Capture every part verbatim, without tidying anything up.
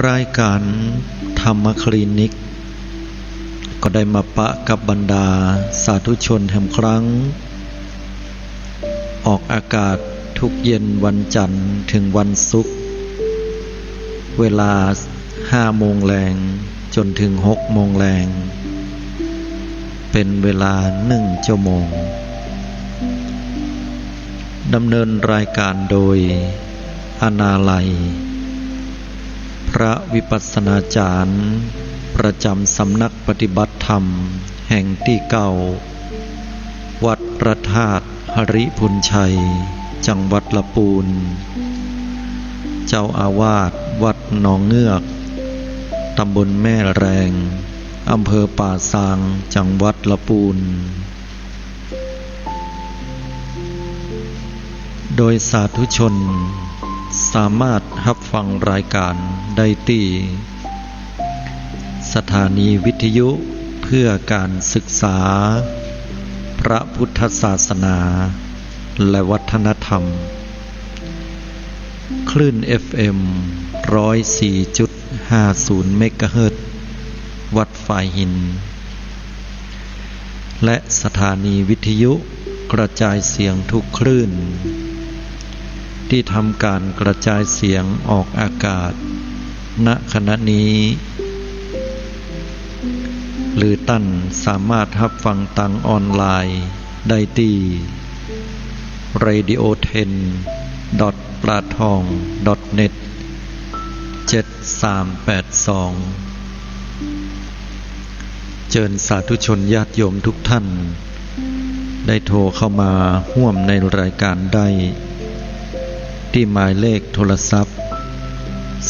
รายการธรรมคลินิก ก็ได้มาปะกับบรรดาสาธุชนแหมครั้ง ออกอากาศทุกเย็นวันจันทร์ถึงวันศุกร์ เวลาห้าโมงแลงจนถึงหกโมงแลง เป็นเวลาหนึ่งชั่วโมง ดำเนินรายการโดย อาณาลัย พระวิปัสสนาจารย์ ประจำสำนักปฏิบัติธรรมแห่งตี้เก้า วัดพระธาตุหริภุญชัย จังหวัดละปูน เจ้าอาวาสวัดหนองเงือก ตำบลแม่แรง อำเภอป่าซาง จังหวัดละปูน โดยสาธุชนสามารถฮับฟังรายการได้ตี้ สถานีวิทยุเพื่อการศึกษาพระพุทธศาสนาและวัฒนธรรม คลื่น เอฟเอ็ม ร้อยสี่จุดห้าศูนย์ เมกะเฮิรตซ์ วัดฝายหิน และสถานีวิทยุกระจายเสียงทุกคลื่น ตี้ทำก๋านกระจายเสียงออกอากาศ ณ ขณะนี้ หรือต้านสามารถฮับฟังตางออนไลน์ได้ตี้ เรดิโอเท็น ดอท ปลาทอง ดอท เน็ต เจ็ดสามแปดสอง เจิญสาธุชนญาติโยมทุกท่าน ได้โทรเข้ามาฮ่วมในรายการได้ ตี้หมายเลขโทรศัพท์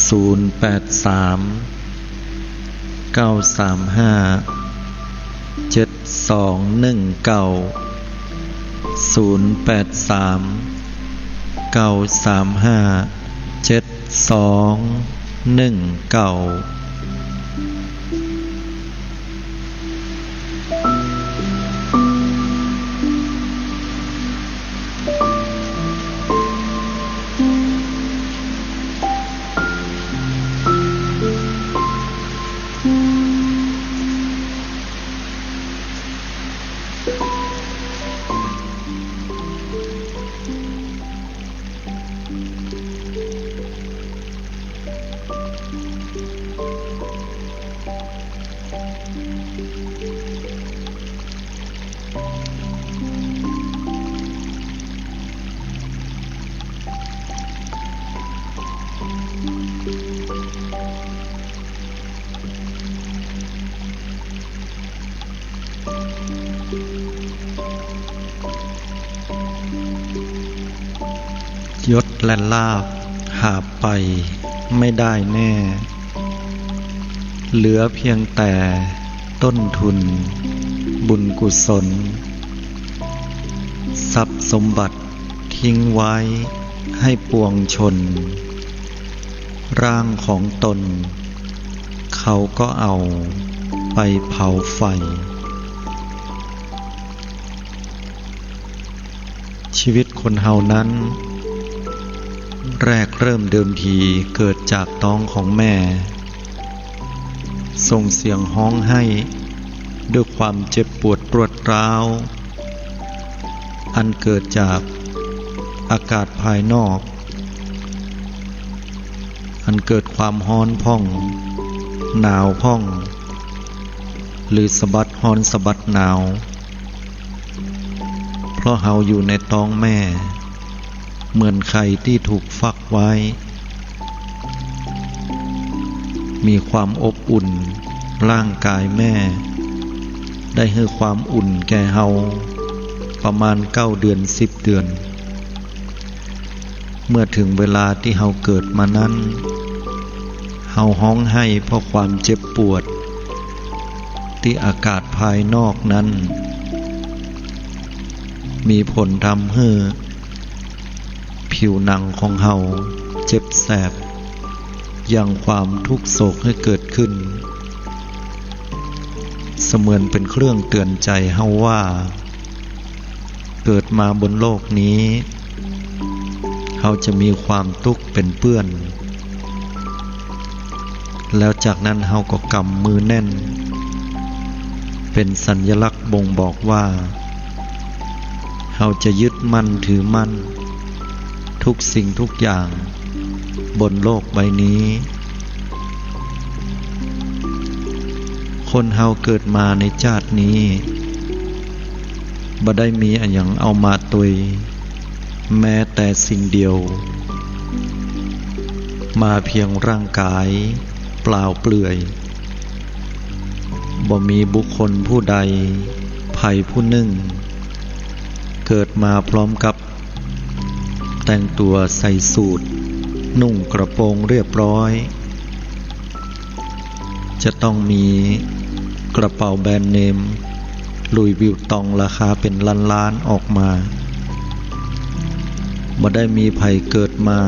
ศูนย์แปดสาม เก้าสามห้า เจ็ดสองหนึ่งเก้า ศูนย์แปดสาม เก้าสามห้า เจ็ดสองหนึ่งเก้า ยศและลาภหาไปไม่ได้แน่ เหลือเพียงแต่ต้นทุนบุญกุศล ทรัพย์สมบัติทิ้งไว้ให้ปวงชน ร่างของตน เขาก็เอาไปเผาไฟ ชีวิตคนเฮานั้น แรกเริ่มเดิมทีเกิดจากต๊องของแม่ ส่งเสียงฮ้องไห้ด้วยความเจ็บปวดรวดร้าว อันเกิดจากอากาศภายนอก อันเกิดความฮ้อนพ่อง หนาวพ่อง หรือสะบัดฮ้อนสะบัดหนาว เพราะเฮาอยู่ในต๊องแม่ เหมือนไข่ตี้ถูกฟักไว้ มีความอบอุ่น ร่างกายแม่ ได้หื้อความอุ่นแก่เฮา ประมาณเก้าเดือน สิบเดือน เมื่อถึงเวลาตี้เฮาเกิดมานั้น เฮาฮ้องไห้เพราะความเจ็บปวด ตี้อากาศภายนอกนั้น มีผลทำหื้อผิวหนังของเฮาเจ็บแสบ ยังความทุกข์โศกให้เกิดขึ้น เสมือนเป็นเครื่องเตือนใจเฮาว่า เกิดมาบนโลกนี้ เฮาจะมีความตุ๊กข์เป็นเปื้อน แล้วจากนั้นเฮาก็กำมือแน่น เป๋นสัญลักษณ์บ่งบอกว่า เฮาจะยึดมั่นถือมั่น ทุกสิ่งทุกอย่างบนโลกใบนี้ คนเฮาเกิดมาในจาตินี้ บ่ได้มีอะหยังเอามาตวย แม้แต่สิ่งเดียว มาเพียงร่างกายเปล่าเปลื่อย บ่มีบุคคลผู้ใด ใผผู้นึ่ง เกิดมาพร้อมกับแต่งตั๋วใส่สูท นุ่งกระโปรงเรียบร้อย จะต้องมีกระเป๋าแบรนด์เนม ลุยส์วิวตอง ราคาเป๋นล้านๆ ออกมา บ่ได้มีใผเกิดมา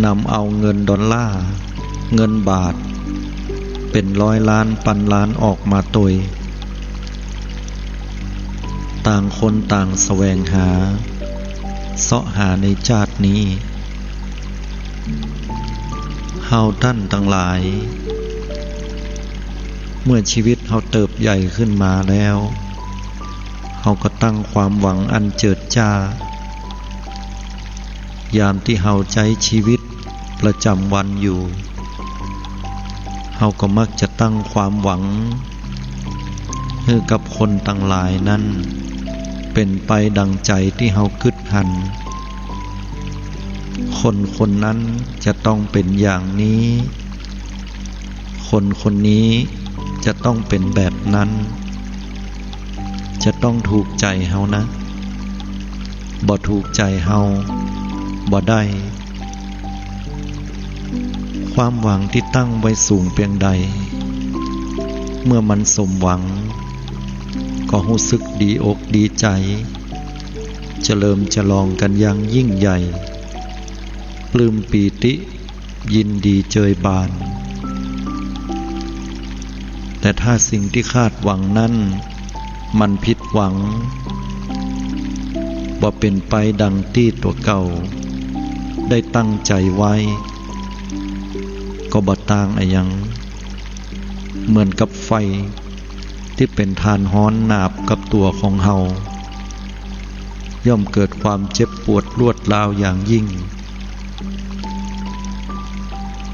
นำเอาเงินดอลลาร์ เงินบาท เป๋นร้อยล้านปันล้านออกมาตวย ต่างคนต่างแสวงหา เซาะหาในจาตินี้ เฮาต้านตังหลาย เมื่อชีวิตเฮาเติบใหญ่ขึ้นมาแล้ว เฮาก็ตั้งความหวังอันเจิดจ้า ยามตี้เฮาใจ๊ชีวิตประจ๋ำวันอยู่ เฮาก็มักจะตั้งความหวัง หื้อกับคนตังหลายนั้น เป๋นไปดั่งใจ๋ตี้เฮากึ๊ดหัน คนคนนั้นจะต้องเป๋นอย่างนี้ คนคนนี้จะต้องเป๋นแบบนั้น จะต้องถูกใจ๋เฮานะ บ่ถูกใจ๋เฮาบ่ได้ ความหวังตี้ตั้งไว้สูงเปียงใด เมื่อมันสมหวัง ก็ฮู้สึกดีอกดีใจ๋ เจริญจลองกั๋นอย่างยิ่งใหญ่ ปลื้มปีติ ยินดีเจิยบาน แต่ถ้าสิ่งตี้คาดหวังนั้น มันผิดหวัง บ่เป๋นไปดั่งตี้ตั๋วเก่าได้ตั้งใจ๋ไว้ ก็บ่ต่างอะหยัง เหมือนกับไฟตี้เป๋นถ่านฮ้อนนาบกับตั๋วของเฮา ย่อมเกิดความเจ็บปวดรวดร้าวอย่างยิ่ง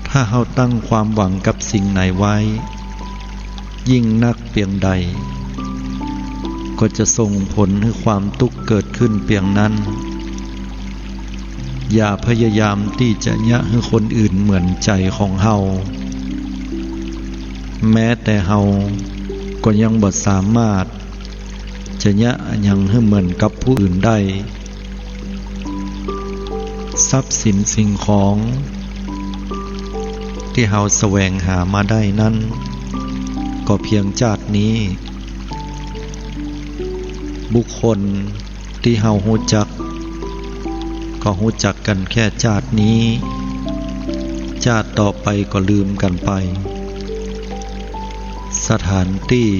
ถ้าเฮาตั้งความหวังกับสิ่งไหนไว้ ยิ่งนักเปียงใด ก็จะส่งผลหื้อความตุ๊กข์เกิดขึ้นเปียงนั้น อย่าพยายามตี้จะเยียะหื้อคนอื่นเหมือนใจ๋ของเฮา แม้แต่เฮาก็ยังบ่สามารถ จะเยียะอะหยังหื้อเหมือนกับผู้อื่นได้ ทรัพย์สินสิ่งของตี้เฮาแสวงหามาได้นั้น ก็เพียงจาตินี้ บุคคลตี้เฮาฮู้จัก ก็ฮู้จักกั๋นแค่จาตินี้ จาติต่อไปก็ลืมกั๋นไป สถานตี้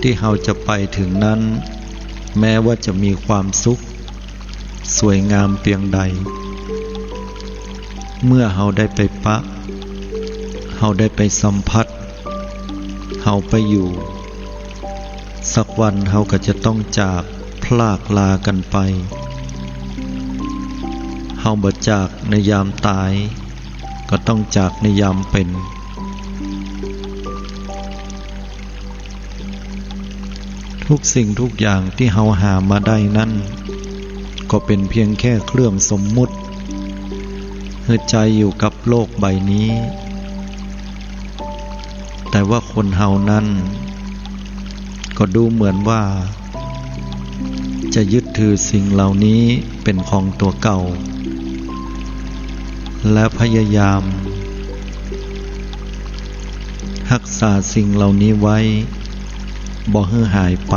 ตี้เฮาจะไปเถิงนั้น แม้ว่าจะมีความสุข สวยงามเปียงใด เมื่อเฮาได้ไปปะ เฮาได้ไปสัมผัส เฮาไปอยู่ สักวันเฮาก็จะต้องจากพรากลากั๋นไป เฮาบ่จากในยามต๋าย ก็ต้องจากในยามเป๋น ทุกสิ่งทุกอย่างตี้เฮาหามาได้นั้น ก็เป๋นเพียงแค่เครื่องสมมุติ หื้อใจ๊อยู่กับโลกใบนี้ แต่ว่าคนเฮานั้น ก็ดูเหมือนว่า จะยึดถือสิ่งเหล่านี้เป๋นของตั๋วเก่า และพยายาม ฮักษาสิ่งเหล่านี้ไว้ บ่หื้อหายไป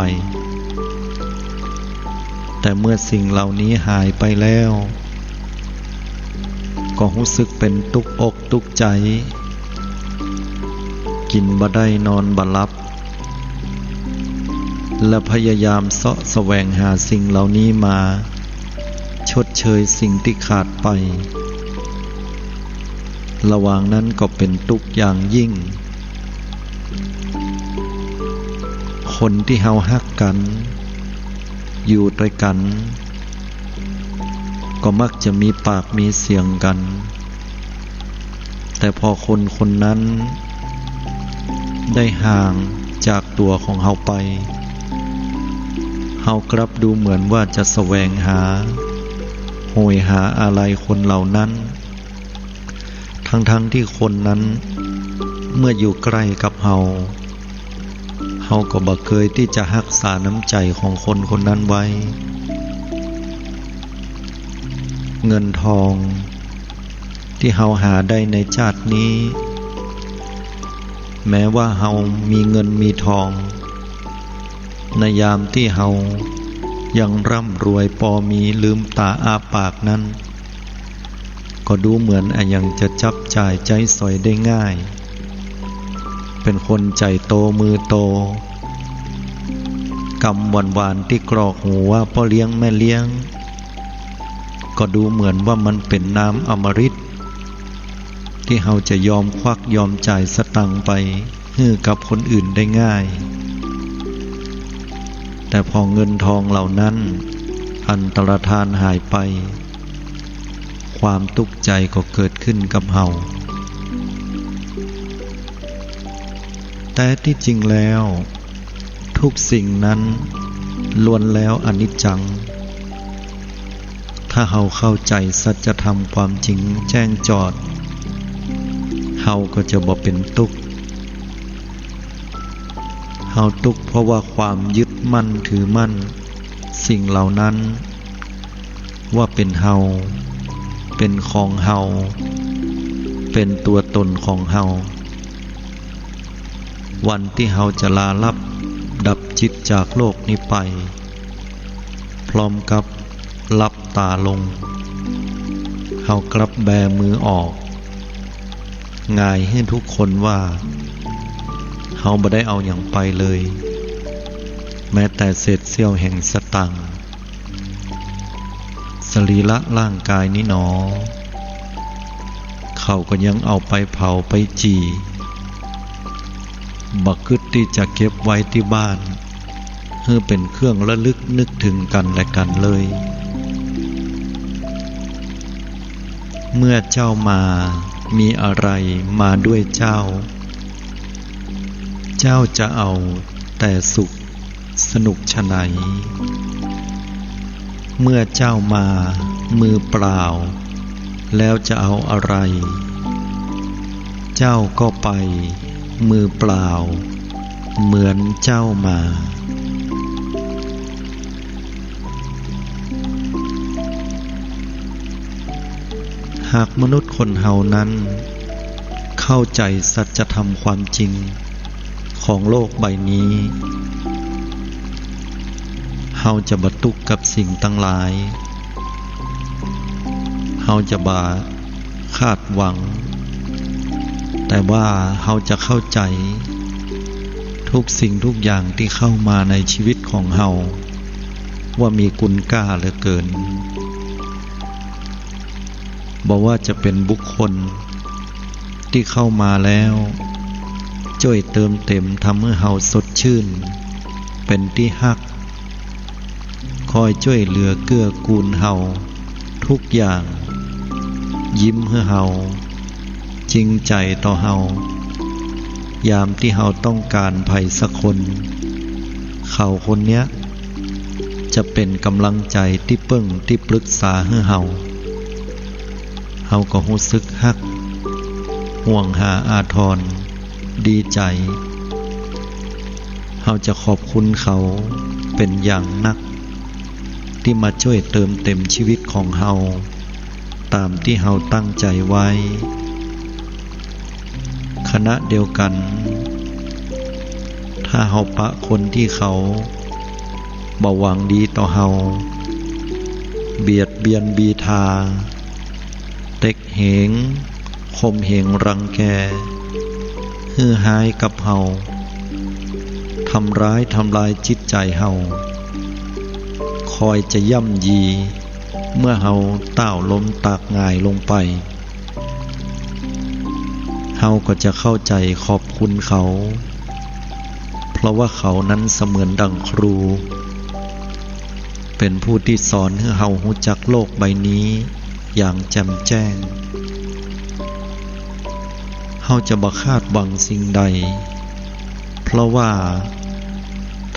แต่เมื่อสิ่งเหล่านี้หายไปแล้ว ก็ฮู้สึกเป๋นตุ๊กอกตุ๊กใจ๋ กิ๋นบ่ได้นอนบ่หลับ และพยายามเซาะแสวงหาสิ่งเหล่านี้มาชดเชยสิ่งตี้ขาดไป ระหว่างนั้นก็เป๋นตุ๊กข์อย่างยิ่ง คนตี้เฮาฮักกั๋น อยู่ตวยกั๋น ก็มักจะมีปากมีเสียงกั๋น แต่พอคนคนนั้นได้ห่างจากตั๋วของเฮาไป เฮากลับดูเหมือนว่าจะแสวงหา โหยหาอาลัยคนเหล่านั้น ทั้งๆ ตี้คนนั้นเมื่ออยู่ใก้กับเฮา เฮาก็บ่เกยตี้จะฮักษาน้ำใจ๋ของคนคนนั้นไว้ เงินทองตี้เฮาหาได้ในจาตินี้ แม้ว่าเฮามีเงินมีทอง ในยามตี้เฮายังร่ำรวยปอมีลืมต๋าอ้าปากนั้น ก็ดูเหมือนอะหยังจะจับจ่ายใจ๊สอยได้ง่าย เป๋นคนใจ๋โตมือโต กำหวานๆ ตี้กรอกหูว่าป้อเลี้ยงแม่เลี้ยง ก็ดูเหมือนว่ามันเป๋นน้ำอมฤต ตี้เฮาจะยอมควักยอมจ่ายสตางค์ไปหื้อกับคนอื่นได้ง่าย แต่พอเงินทองเหล่านั้นอันตรธานหายไป ความตุ๊กข์ใจ๋ก็เกิดขึ้นกับเฮา แต๊ตี้จริงแล้ว ทุกสิ่งนั้นล้วนแล้วอนิจจัง ถ้าเฮาเข้าใจ๋สัจธรรมความจริงแจ้งจอด เฮาก็จะบ่เป๋นตุ๊กข์ เฮาตุ๊กข์เพราะว่าความยึดมั่นถือมั่นสิ่งเหล่านั้น ว่าเป๋นเฮา เป๋นของเฮา เป๋นตั๋วต๋นของเฮา วันตี้เฮาจะลาลับดับจิตจากโลกนี้ไป พร้อมกับหลับต๋าลง เฮากลับแบมือออก หงายหื้อทุกคนว่า เฮาบ่ได้เอาหยังไปเลย แม้แต่เศษเสี้ยวแห่งสตางค์ สรีระร่างกายนี้หนอ เขาก็ยังเอาไปเผาไปจี่ บ่กึ๊ดตี้จะเก็บไว้ตี้บ้าน หื้อเป๋นเครื่องระลึกนึกถึงกั๋นและกั๋นเลย เมื่อเจ้ามา มีอะไรมาด้วยเจ้า เจ้าจะเอาแต่สุขสนุกฉะไหน เมื่อเจ้ามามือเปล่า แล้วจะเอาอะไร เจ้าก็ไปมือเปล่า เหมือนเจ้ามา หากมนุษย์คนเฮานั้นเข้าใจ๋สัจธรรมความจริงของโลกใบนี้ เฮาจะบ่ตุ๊กข์กับสิ่งตังหลาย เฮาจะบ่คาดหวัง แต่ว่าเฮาจะเข้าใจ๋ทุกสิ่งทุกอย่างตี้เข้ามาในชีวิตของเฮา ว่ามีคุณค่าเหลือเกิน บ่ว่าจะเป๋นบุคคลตี้เข้ามาแล้วจ้วยเติมเต็มทำหื้อเฮาสดชื่น เป๋นตี้ฮัก คอยจ้วยเหลือเกื้อกูลเฮาทุกอย่าง ยิ้มหื้อเฮา จริงใจ๋ต่อเฮา ยามตี้เฮาต้องก๋านใผสักคน เขาคนเนี้ยจะเป๋นก๋ำลังใจ๋ตี้เปิ้งตี้ปรึกษาหื้อเฮา เฮาก็ฮู้สึกฮัก ห่วงหาอาทร ดีใจ๋ เฮาจะขอบคุณเขาเป๋นอย่างนัก ตี้มาจ้วยเติมเต็มชีวิตของเฮา ต๋ามตี้เฮาตั้งใจ๋ไว้ ขณะเดียวกั๋น ถ้าเฮาปะคนตี้เขาบ่หวังดีต่อเฮา เบียดเบียนบีทา เต็กเหง ข่มเหงรังแก หื้อฮ้ายกับเฮา ทำร้ายทำลายจิตใจ๋เฮา คอยจะย่ำยีเมื่อเฮาต้าวล้มตากหงายลงไป เฮาก็จะเข้าใจ๋ขอบคุณเขา เพราะว่าเขานั้นเสมือนดั่งครู เป๋นผู้ตี้สอนหื้อเฮาฮู้จักโลกใบนี้อย่างแจ่มแจ้ง เฮาจะบ่คาดหวังสิ่งใด เพราะว่า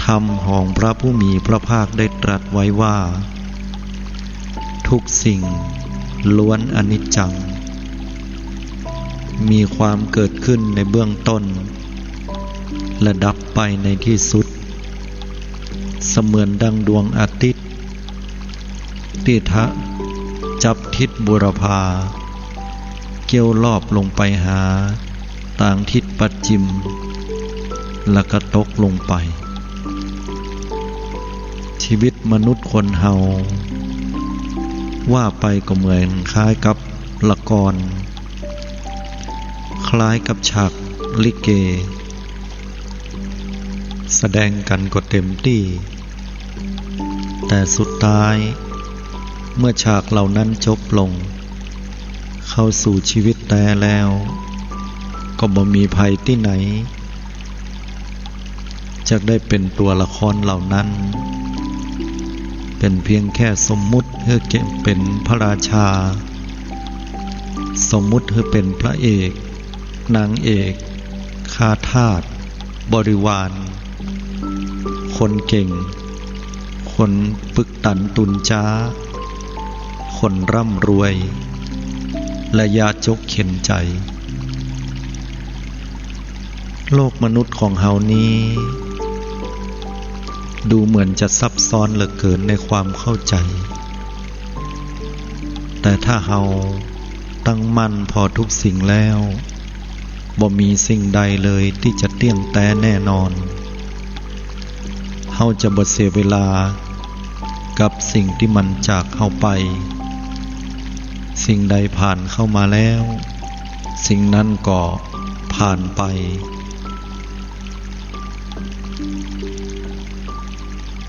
ธรรมของพระผู้มีพระภาคได้ตรัสไว้ว่า ทุกสิ่งล้วนอนิจจัง มีความเกิดขึ้นในเบื้องต้น และดับไปในที่สุด เสมือนดังดวงอาทิตย์ ตี้ทะ จับทิศบูรพา เกี้ยวลอบลงไปหาตางทิศปัจจิม แล้วก็ตกลงไป ชีวิตมนุษย์คนเฮา ว่าไปก็เหมือนคล้ายกับละคร คล้ายกับฉากลิเก แสดงกั๋นก็เต็มตี้ แต่สุดท้าย เมื่อฉากเหล่านั้นจบลง เข้าสู่ชีวิตแต๊แล้ว ก็บ่มีใผตี้ไหน จักได้เป๋นตัวละครเหล่านั้น เป๋นเพียงแค่สมมุติหื้อเป๋นพระราชา สมมุติหื้อเป๋นพระเอก นางเอก ข้าทาส บริวาร คนเก่ง คนปึกตันตุนจ๊า คนร่ำรวย และยากจกเข็ญใจ๋ โลกมนุษย์ของเฮานี้ ดูเหมือนจะซับซ้อนเหลือเกินในความเข้าใจ๋ แต่ถ้าเฮาตั้งมั่นผ่อทุกสิ่งแล้ว บ่มีสิ่งใดเลยตี้จะเตี้ยงแต๊แน่นอน เฮาจะบ่เสียเวลากับสิ่งตี้มันจากเฮาไป สิ่งใดผ่านเข้ามาแล้ว สิ่งนั้นก็ผ่านไป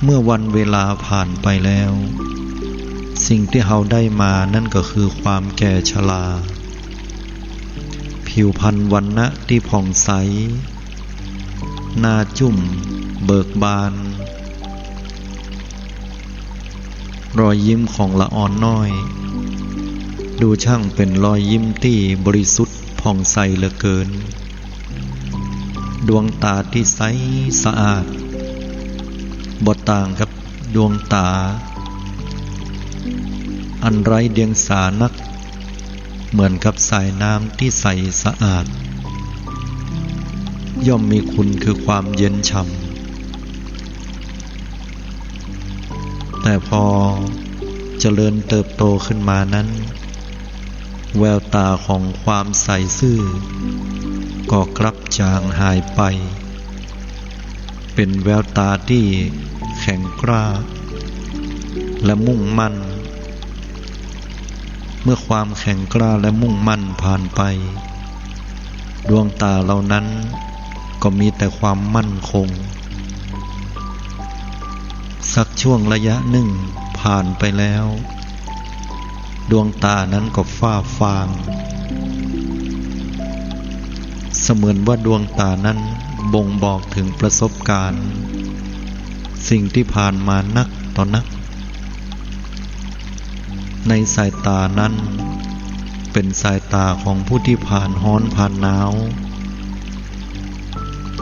เมื่อวันเวลาผ่านไปแล้ว สิ่งตี้เฮาได้มานั้นก็คือความแก่ชรา ผิวพรรณวรรณะตี้ผ่องใส หน้าจุ้มเบิกบาน รอยยิ้มของละออนน้อย ดูช่างเป๋นรอยยิ้มตี้บริสุทธิ์ผ่องใสเหลือเกิน ดวงต๋าตี้ใสสะอาด บ่ต่างกับดวงต๋าอันไร้เดียงสานัก เหมือนกับสายน้ำตี้ใสสะอาด ย่อมมีคุณคือความเย็นฉ่ำ แต่พอเจริญเติบโตขึ้นมานั้น แววต๋าของความใสซื่อก็กลับจางหายไป เป๋นแววต๋าตี้แข็งกร้าและมุ่งมั่น เมื่อความแข็งกร้าและมุ่งมั่นผ่านไป ดวงต๋าเหล่านั้นก็มีแต่ความมั่นคง สักช่วงระยะหนึ่งผ่านไปแล้ว ดวงต๋านั้นก็ฝ้าฟาง เสมือนว่าดวงต๋านั้นบ่งบอกถึงประสบการณ์ สิ่งตี้ผ่านมานักต่อนัก ในสายต๋านั้นเป๋นสายต๋าของผู้ตี้ผ่านฮ้อนผ่านหนาว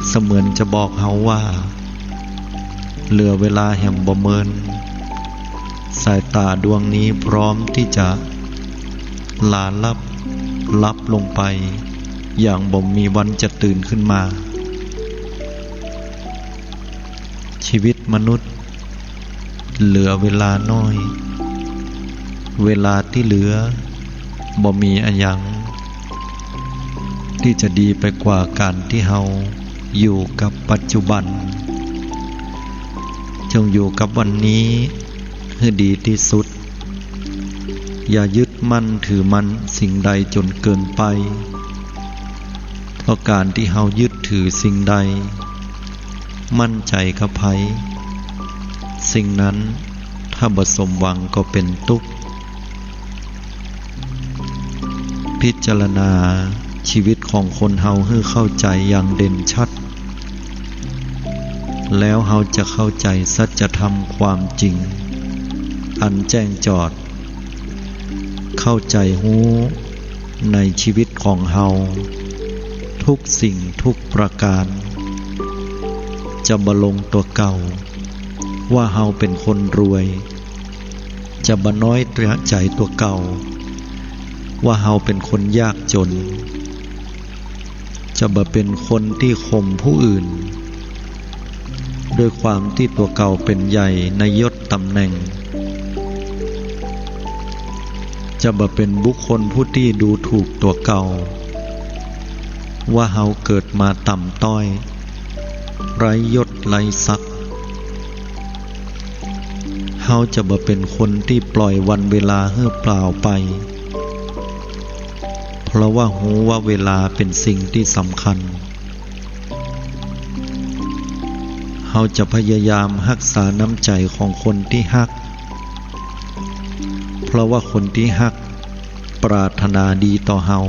เสมือนจะบอกเฮาว่า เหลือเวลาแหมบ่เมิน สายต๋าดวงนี้พร้อมตี้จะหลาลับ หลับลงไป อย่างบ่มีวันจะตื่นขึ้นมา ชีวิตมนุษย์เหลือเวลาน้อย เวลาตี้เหลือบ่มีอะหยังตี้จะดีไปกว่าก๋านตี้เฮาอยู่กับปัจจุบัน จงอยู่กับวันนี้หื้อดีตี้สุด อย่ายึดมั่นถือมั่นสิ่งใดจ๋นเกินไป เพราะก๋านตี้เฮายึดถือสิ่งใด มั่นใจ๋กับใผ สิ่งนั้นถ้าบ่สมหวังก็เป๋นตุ๊กข์ พิจารณา ชีวิตของคนเฮาหื้อเข้าใจ๋อย่างเด่นชัด แล้วเฮาจะเข้าใจ๋สัจธรรมความจริงอันแจ้งจอด เข้าใจ๋ฮู้ในชีวิตของเฮา ทุกสิ่งทุกประก๋าน จะบ่หลงตั๋วเก่าว่าเฮาเป๋นคนรวย จะบ่น้อยใจ๋ตั๋วเก่าว่าเฮาเป๋นคนยากจ๋น จะบ่เป๋นคนตี้ข่มผู้อื่น ด้วยความตี้ตั๋วเก่าเป๋นใหญ่ในยศต๋ำแหน่ง จะบ่เป๋นบุคคลผู้ตี้ดูถูกตั๋วเก่า ว่าเฮาเกิดมาต่ำต้อย ไร้ยศไร้ศักดิ์ เฮาจะบ่เป๋นคนตี้ปล่อยวันเวลาหื้อเปล่าไป เพราะว่าฮู้ว่าเวลาเป๋นสิ่งตี้สำคัญ เฮาจะพยายามฮักษาน้ำใจ๋ของคนตี้ฮัก เพราะว่าคนตี้ฮักปรารถนาดีต่อเฮา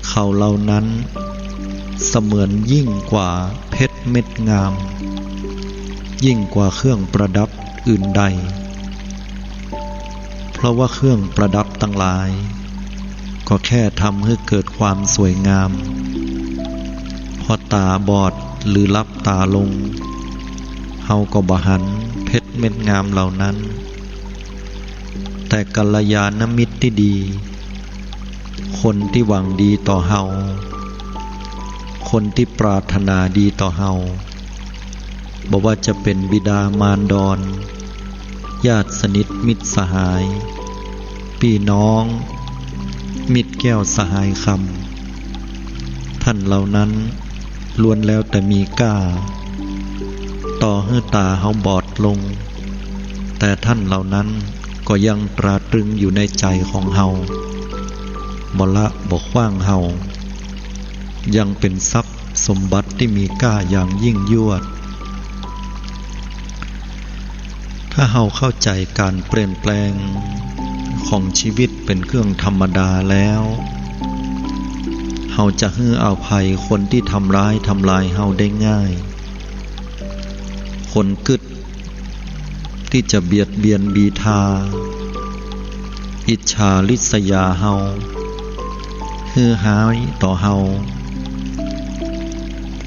เขาเหล่านั้นเสมือนยิ่งกว่าเพชรเม็ดงาม ยิ่งกว่าเครื่องประดับอื่นใด เพราะว่าเครื่องประดับตังหลาย ก็แค่ทำหื้อเกิดความสวยงาม พอต๋าบอดหรือหลับต๋าลง เฮาก็บ่หันเพชรเม็ดงามเหล่านั้น แต่กัลยาณมิตรตี้ดี คนตี้หวังดีต่อเฮา คนตี้ปรารถนาดีต่อเฮา บ่ว่าจะเป๋นบิดามารดร ญาติสนิทมิตรสหาย ปี้น้อง มิตรแก้วสหายคำ ท่านเหล่านั้นล้วนแล้วแต่มีก้า ต่อหื้อต๋าเฮาบอดลง แต่ท่านเหล่านั้นก็ยังตราตรึงอยู่ในใจ๋ของเฮา บ่ละบ่ขว้างเฮา ยังเป๋นทรัพย์สมบัติตี้มีก้าอย่างยิ่งยวด ถ้าเฮาเข้าใจ๋ก๋านเปลี่ยนแปลงของชีวิตเป๋นเครื่องธรรมดาแล้ว เฮาจะหื้ออภัยคนตี้ทำร้ายทำลายเฮาได้ง่าย คนกึ๊ดตี้จะเบียดเบียนบีทา อิจฉาริษยาเฮา หื้อฮ้ายต่อเฮา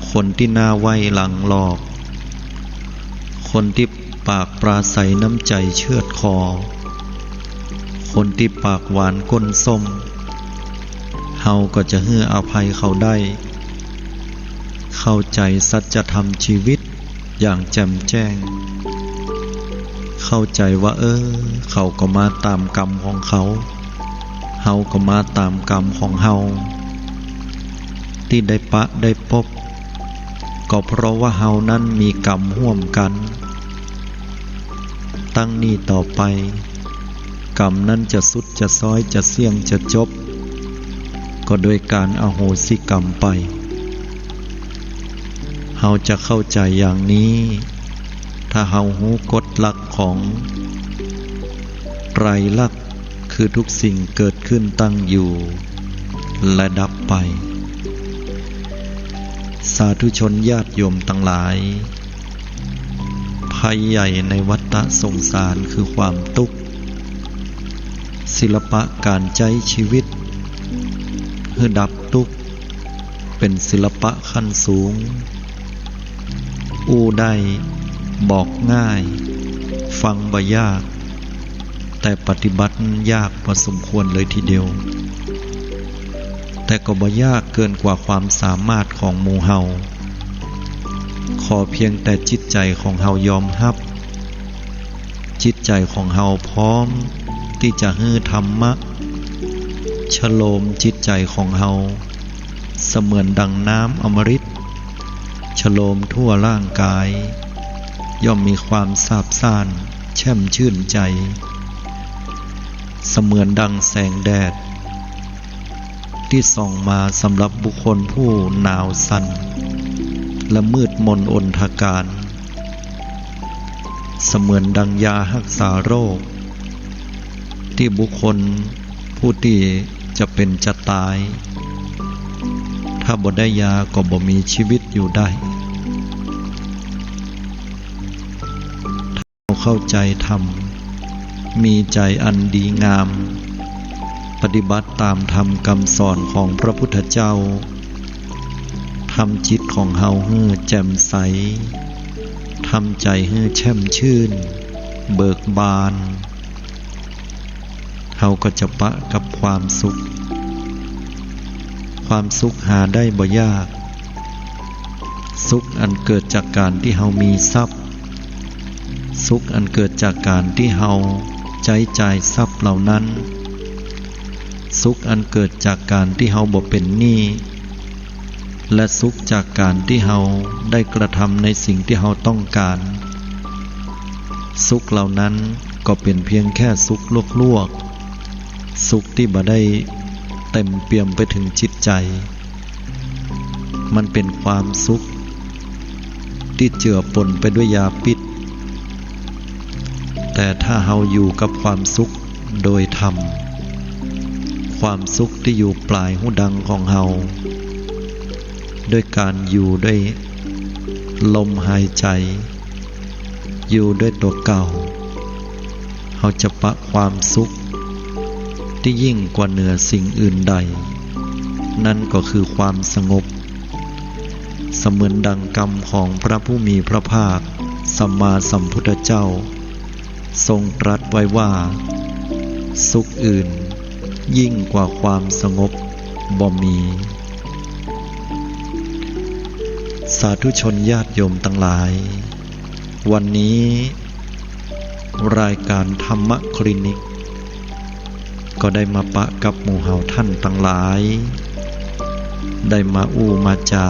คนตี้หน้าไหว้หลังหลอก คนตี้ปากปราศรัยน้ำใจ๋เชือดคอ คนตี้ปากหวานก้นส้ม เฮาก็จะหื้ออภัยเขาได้ เข้าใจ๋สัจธรรมชีวิตอย่างแจ่มแจ้ง เข้าใจ๋ว่า เออ เขาก็มาต๋ามกรรมของเขา เฮาก็มาต๋ามกรรมของเฮา ตี้ได้ปะได้ปบ ก็เพราะว่าเฮานั้นมีกรรมฮ่วมกั๋น ตั้งนี้ต่อไป กรรมนั้นจะสุดจะซ้อยจะเสี้ยงจะจบ ก็โดยก๋านอโหสิกรรมไป เฮาจะเข้าใจ๋อย่างนี้ ถ้าเฮาฮู้กฎหลักของไตรลักษณ์ คือทุกสิ่งเกิดขึ้นตั้งอยู่ และดับไป สาธุชนญาติโยมตังหลาย ภัยใหญ่ในวัฏฏะสงสารคือความตุ๊กข์ ศิลปะก๋านใจ๊ชีวิตหื้อดับตุ๊กข์ เป๋นศิลปะขั้นสูง อู้ได้ บอกง่าย ฟังบ่ยาก แต่ปฏิบัติยากพอสมควรเลยทีเดียว แต่ก็บ่ยากเกินกว่าความสามารถของหมู่เฮา ขอเพียงแต่จิตใจ๋ของเฮายอมฮับ จิตใจ๋ของเฮาพร้อมตี้จะหื้อธรรมะ ชโลมจิตใจ๋ของเฮา เสมือนดังน้ำอมฤต ชโลมทั่วร่างกาย ย่อมมีความซาบซ่าน แช่มชื่นใจ๋ เสมือนดังแสงแดด ตี้ส่องมาสำหรับบุคคลผู้หนาวสั่น และมืดมนอนทการ เสมือนดังยาฮักษาโรค ตี้บุคคลผู้ตี้จะเป๋นจะต๋าย ถ้าบ่ได้ยาก็บ่มีชีวิตอยู่ได้ ถ้าเฮาเข้าใจ๋ธรรม มีใจ๋อันดีงาม ปฏิบัติต๋ามธรรมกำสอนของพระพุทธเจ้า ทำจิตของเฮาหื้อแจ่มใส ทำใจ๋หื้อแช่มชื่น เบิกบาน เฮาก็จะปะกับความสุข ความสุขหาได้บ่ยาก สุขอันเกิดจากก๋านตี้เฮามีทรัพย์ สุขอันเกิดจากก๋านตี้เฮาใจ๊จ่ายทรัพย์เหล่านั้น สุขอันเกิดจากก๋านตี้เฮาบ่เป๋นหนี้ และสุขจากก๋านตี้เฮาได้กระทำในสิ่งตี้เฮาต้องก๋าน สุขเหล่านั้นก็เป๋นเพียงแค่สุขลวกๆ สุขตี้บ่ได้เต๋มเปี่ยมไปเถิงจิตใจ๋ มันเป๋นความสุขตี้เจือปนไปด้วยยาพิษ แต่ถ้าเฮาอยู่กับความสุขโดยธรรม ความสุขตี้อยู่ป๋ายฮูดังของเฮา ด้วยก๋านอยู่ด้วยลมหายใจ๋ อยู่ด้วยตั๋วเก่า เฮาจะปะความสุขตี้ยิ่งกว่าเหนือสิ่งอื่นใด นั่นก็คือความสงบ เสมือนดังกำของพระผู้มีพระภาคสัมมาสัมพุทธเจ้า ทรงตรัสไว้ว่า สุขอื่นยิ่งกว่าความสงบบ่มี สาธุชนญาติโยมตังหลาย วันนี้รายก๋านธรรมะคลินิก ก็ได้มาปะกับหมู่เฮาท่านตังหลาย ได้มาอู้มาจ๋า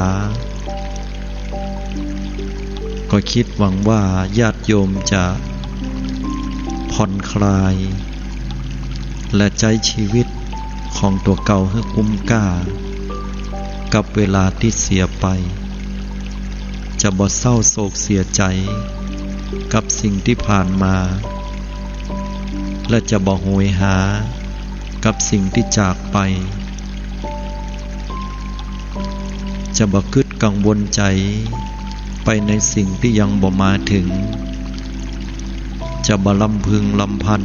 ก็กึ๊ดหวังว่าญาติโยมจะผ่อนคลาย และใจ๊ชีวิตของตั๋วเก่าหื้อคุ้มก้า กับเวลาตี้เสียไป จะบ่เศร้าโศกเสียใจ๋กับสิ่งตี้ผ่านมา และจะบ่โหยหากับสิ่งตี้จากไป จะบ่กึ๊ดกังวลใจ๋ไปในสิ่งตี้ยังบ่มาเถิง จะบ่ลำพึงลำพัน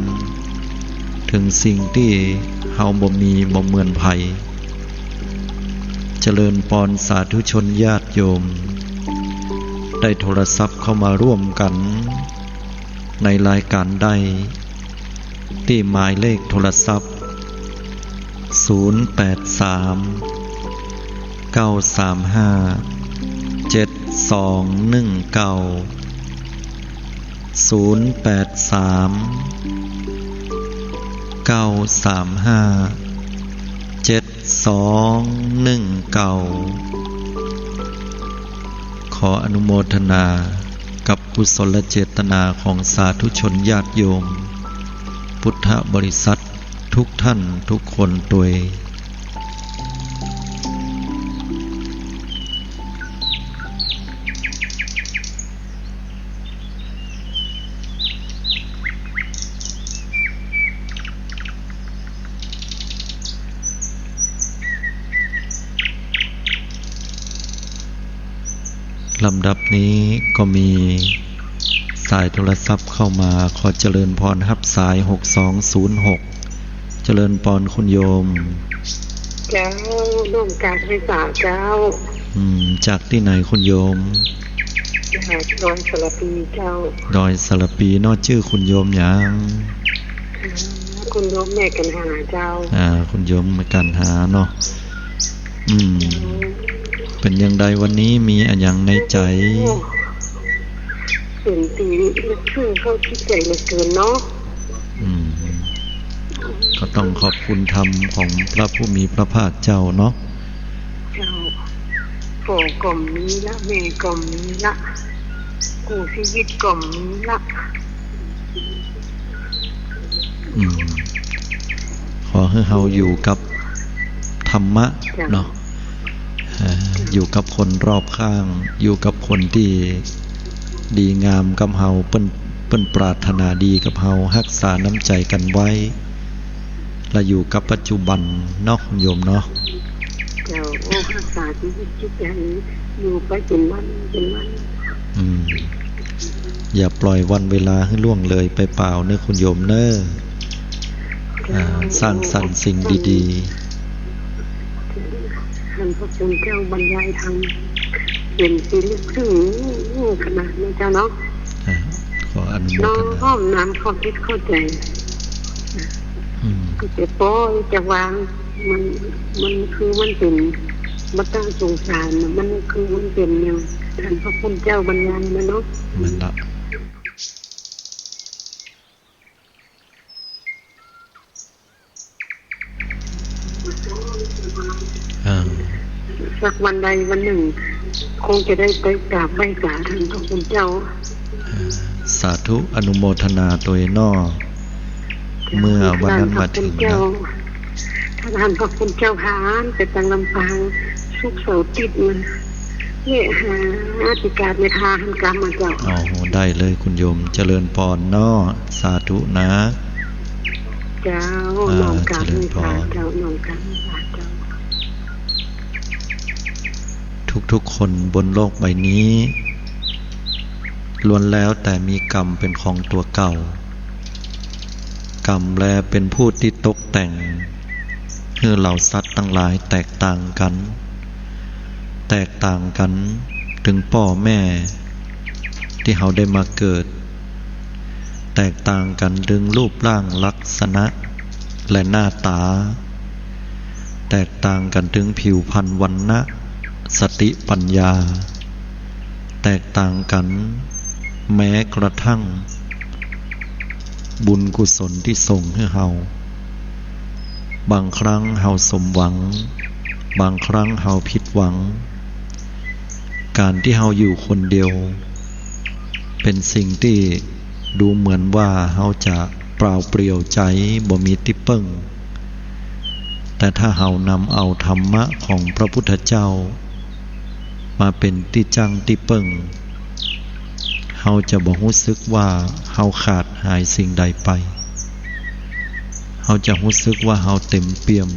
เถิงสิ่งตี้เฮาบ่มีบ่เหมือนใผ เจริญปอนสาธุชนญาติโยม ได้โทรศัพท์เข้ามาร่วมกั๋นในรายก๋านได้ ตี้หมายเลขโทรศัพท์ ศูนย์แปดสาม เก้าสามห้า เจ็ดสองหนึ่งเก้า ศูนย์แปดสาม เก้าสามห้า เจ็ดสองหนึ่งเก้า ขออนุโมทนากับกุศลเจตนาของสาธุชนญาติโยม พุทธบริษัททุกท่านทุกคนตวย ลำดับนี้ก็มีสายโทรศัพท์เข้ามา ขอเจริญพรฮับสาย หกสองศูนย์หก เจริญปอนคุณโยม เจ้า น้อมกราบไหว้สาเจ้า อืม จากตี้ไหนคุณโยม จากดอยสะระพีเจ้า ดอยสะระพีเนาะ จื้อคุณโยมหยัง อ่า คุณโยมแม่กัณหาเจ้า อ่า คุณโยมแม่กัณหาเนาะ อืม เจ้า เป๋นอย่างใดวันนี้ มีอะหยังในใจ๋ โอ้ เป๋นตี้ลึกซึ้งเข้าจิตใจ๋เหลือเกินเนาะ อืม ก็ต้องขอบคุณธรรมของพระผู้มีพระภาคเจ้าเนาะ เจ้า พ่อก็มีละ แม่ก็มีละ กู้ชีวิตก็มีละ อืม ขอหื้อเฮาอยู่กับธรรมะ เจ้า เนาะ เอ่อ อยู่กับคนรอบข้าง อยู่กับคนตี้ดีงามกับเฮา เปิ้น เปิ้นปรารถนาดีกับเฮา ฮักษาน้ำใจ๋กั๋นไว้ และอยู่กับปัจจุบันเนาะ คุณโยมเนาะ เจ้า โอ้ รักษาชีวิตจิตใจ๋อยู่ไปเป๋นวันเป๋นวัน อืม อย่าปล่อยวันเวลาหื้อล่วงเลยไปเปล่าเน่อคุณโยมเน่อ อ่า สร้างสรรค์สิ่งดีๆ ท่านพระคุณเจ้าบรรยายธรรมเป๋นตี้ลึกซึ้งขนาดนี้เจ้าเนาะ อ่า ขออนุโมทนา น้อมน้อมเข้าจิตเข้าใจ๋ อืม ก็จะปล่อยวาง มัน มันคือมันเป๋นบ่ต้องสงสารน่ะ มันคือมันเป๋นอย่างท่านพระคุณเจ้าบรรยายมาเนาะ แม่นละ อ่า สักวันใดวันนึ่ง คงจะได้ไปกราบไหว้สาท่านพระคุณเจ้า อ่า สาธุอนุโมทนาตวยเนาะ เมื่อวันนั้นมาเถิงนะ ท่านพระคุณเจ้า ถ้าท่านพระคุณเจ้าหาไปตังลำปาง ศุกร์เสาร์อาทิตย์นะ เนี่ยหาติกาเมธาหันกรรมมาเจ้า อ๋อ ได้เลยคุณโยม เจริญพรเนาะ สาธุนะ เจ้า อ่า น้อมกราบ เจริญพร เจ้า น้อมกราบเจ้า ทุกๆ คนบนโลกใบนี้ ล้วนแล้วแต่มีกรรมเป๋นของตั๋วเก่า กรรมแลเป๋นผู้ตี้ตกแต่ง หื้อเหล่าสัตว์ตังหลายแตกต่างกั๋น แตกต่างกั๋นเถิงป้อแม่ตี้เฮาได้มาเกิด แตกต่างกั๋นเถิงรูปร่างลักษณะและหน้าต๋า แตกต่างกั๋นเถิงผิวพรรณวรรณะ สติปัญญา แตกต่างกั๋นแม้กระทั่งบุญกุศลตี้ส่งหื้อเฮา บางครั้งเฮาสมหวัง บางครั้งเฮาผิดหวัง ก๋านตี้เฮาอยู่คนเดียว เป๋นสิ่งตี้ดูเหมือนว่าเฮาจะเปล่าเปลี่ยวใจ๋ บ่มีตี้เปิ้ง แต่ถ้าเฮานำเอาธรรมะของพระพุทธเจ้ามาเป๋นตี้จั้งตี้เปิ้ง เฮาจะบ่ฮู้สึกว่าเฮาขาดหายสิ่งใดไป เฮาจะฮู้สึกว่าเฮาเต๋มเปี่ยม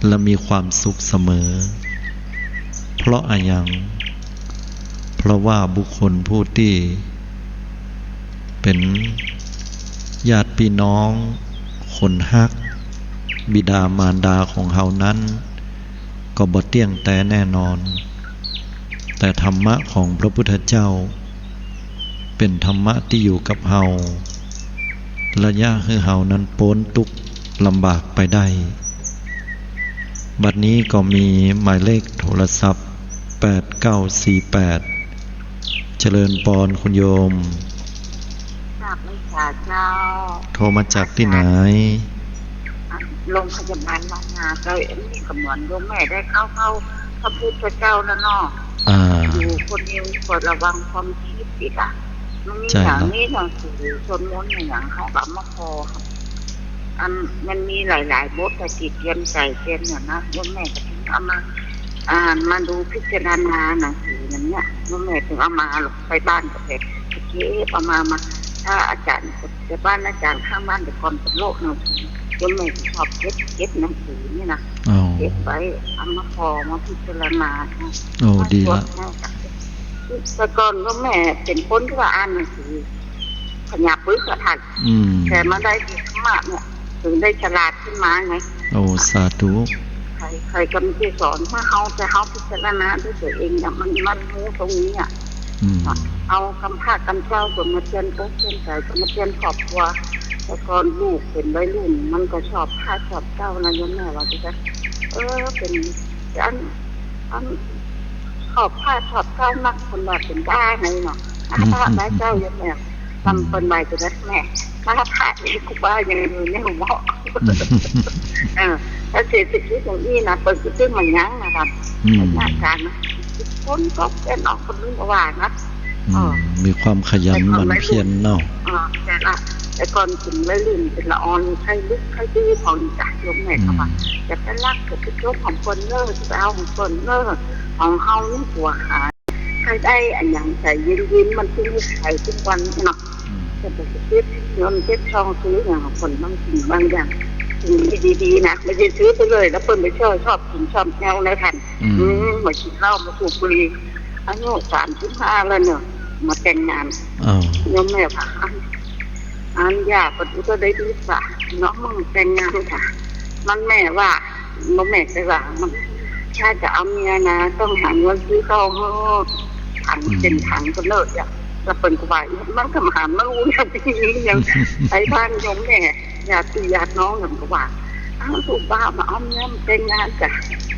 และมีความสุขเสมอ เพราะอะหยัง เพราะว่าบุคคลผู้ตี้เป๋นญาติพี่น้อง คนฮัก บิดามารดาของเฮานั้น ก็บ่เตี้ยงแต๊แน่นอน แต่ธรรมะของพระพุทธเจ้า เป๋นธรรมะตี้อยู่กับเฮา ระยะหื้อเฮานั้นป๊นตุ๊กข์ลำบากไปได้ บัดนี้ก็มีหมายเลขโทรศัพท์ แปดเก้าสี่แปด เจริญปอนคุณโยม กราบไหว้สาเจ้า โทรมาจากตี้ไหน โรงพยาบาลบางนา ก็อันนี้ก็เหมือนโยมแม่ได้เข้าเฝ้าพระพุทธเจ้าแล้วเนาะ อ่า อยู่คนเดียวก็ระวังความคิดอีกอะ มันมี ใช่ อย่าง ละ นี้หนังสือสวดมนต์อย่างเขาก็เอามาขอ อันมันมีหลายๆ บท แต่จิตเตรียมใจ๋เตรียมเนี่ยนะ โยมแม่ก็ถึงเอามา อ่านมาดูพิจารณาหนังสืออย่างเนี้ย โยมแม่ถึงเอามาหรอก ไปบ้านก็ไปเก็บเอามา มา ถ้าอาจารย์ แต่บ้านอาจารย์ข้างบ้านแต่ก่อนเป็นโรคหนังสือ โยมแม่ชอบเก็บ เก็บหนังสือนี่นะ อ๋อ เก็บไว้ เอามาขอมาพิจารณา โอ้ มา ดีละ สวดให้ แต่ก่อนโยมแม่เป็นคนที่ว่าอ่านหนังสือ พญาปึกอะท่าน อืม แต่มาได้ธรรมะเนี่ย ถึงได้ฉลาดขึ้นมาไง โอ้ สาธุ ใคร ใครก็ไม่ได้สอน ถ้าเฮา แต่เฮาพิจารณาด้วยตัวเองเนี่ย มัน มันรู้ตรงนี้อะ อืม เอากำพร้ากำเจ้าก็มาเตือนอกเตือนใจ๋ ก็มาเตือนครอบครัว แต่ก่อนลูกเป็นวัยรุ่น มันก็ชอบพระชอบเจ้านะ โยมแม่ว่าจะ เออ เป็น อัน อัน ชอบพระชอบเจ้านัก คนว่าเป็นบ้าไงเนาะ อืม พระหลายเจ้าอย่างเนี้ย อืม ทำเป็นใบจะได้แม่ พระ พระเอกกูบ้าอย่างนี้เนี่ยเหมาะ อืม เออ แล้วเศรษฐกิจอย่างนี้นะ เปิดกระตึ้งมันยั้งนะครับ อืม หน้าการนะ คนก็เป็นออกคนนึงก็ว่านะ อืม เออ มีความขยันหมั่นเพียรเนาะ เออ แต่ละ แต่ก่อนถึงวัยรุ่นเป็นละออน ใครลุกใครดื้อของจ้ะ โยมแม่ก็ว่า อืม จะไปลัก จะไปจกของคนเนอะ จะไปเอาของคนเนอะ ของเฮานี่หัวหา ใครได้อันหยังใจ๋เย็นๆ มันถึงนิสัยทุกวันเนาะ อืม จะไปเก็บเงินเก็บทองซื้ออย่างของคนบางสิ่งบางอย่าง สิ่งดีๆ นะ บ่ใจ้ซื้อไปเลย แล้วเปิ้นบ่ชอบ ชอบกิ๋นชอบแอ้วนะท่าน อืม อืม บ่กิ๋นเหล้า บ่สูบบุหรี่ อายุสามสิบห้าแล้วเนาะ มาแต่งงาน อ้าว โยมแม่ว่า อัน อันย่าเปิ้นก็ได้ดีกว่า น้องมึงแต่งงานกะ มันแม่ว่า บ่แม่นแต่ว่ามัน ถ้าจะเอาเมียนะ ต้องหาเงินซื้อข้าวหื้อ ถัง อืม เป๋นถังก็เลิกอะ แล้วเปิ้นก็ว่า มันก็มาหามาอู้อย่างนี้ อย่าง ไทบ้านโยมแม่ ญาติพี่ญาติน้องกันก็ว่า อ้าว ลูกบ่าวมาเอาเมียมาแต่งงานกะ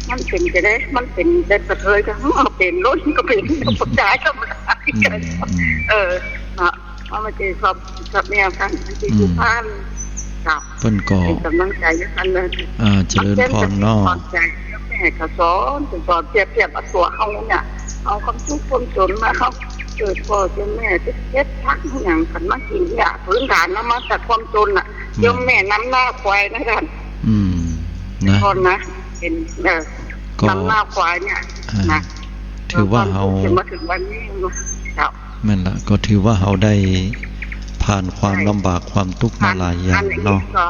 มันเป๋นจะได้ มันเป๋นแต่กระเทยกะ เออ เป๋นล้นก็เป๋น ผู้จายธรรมดา อืม อืม เออ เนาะ เพราะมันจะชอบ ชอบแนวกัน มันจะอยู่ อืม บ้าน ครับ เปิ้นก็ เป๋นก๋ำลังใจ๋ให้กั๋นเลย อ่า เจริญพรเนาะ ขอบใจ๋ แม่ก็สอน สอนเปรียบเทียบเอาตั๋วเฮาเนี่ย เอาความทุกข์ความจนมา เฮาเกิดพ่อเจอแม่ เก็บผักหยังกั๋นมากิ๋นเนี่ย พื้นฐานเฮามาจากความจนน่ะ อืม โยมแม่นำหน้าควายนะท่าน อืม นะ ก่อนนะ เป๋น เออ ก็ นำหน้าควายเนี่ย อ่า นะ ถือว่าเฮา จนมาเถิงวันนี้เนาะ เจ้า แม่นละ ก็ถือว่าเฮาได้ผ่านความ ใช่ ลำบากความตุ๊กข์มาหลายอย่างเนาะ อันนี้ก็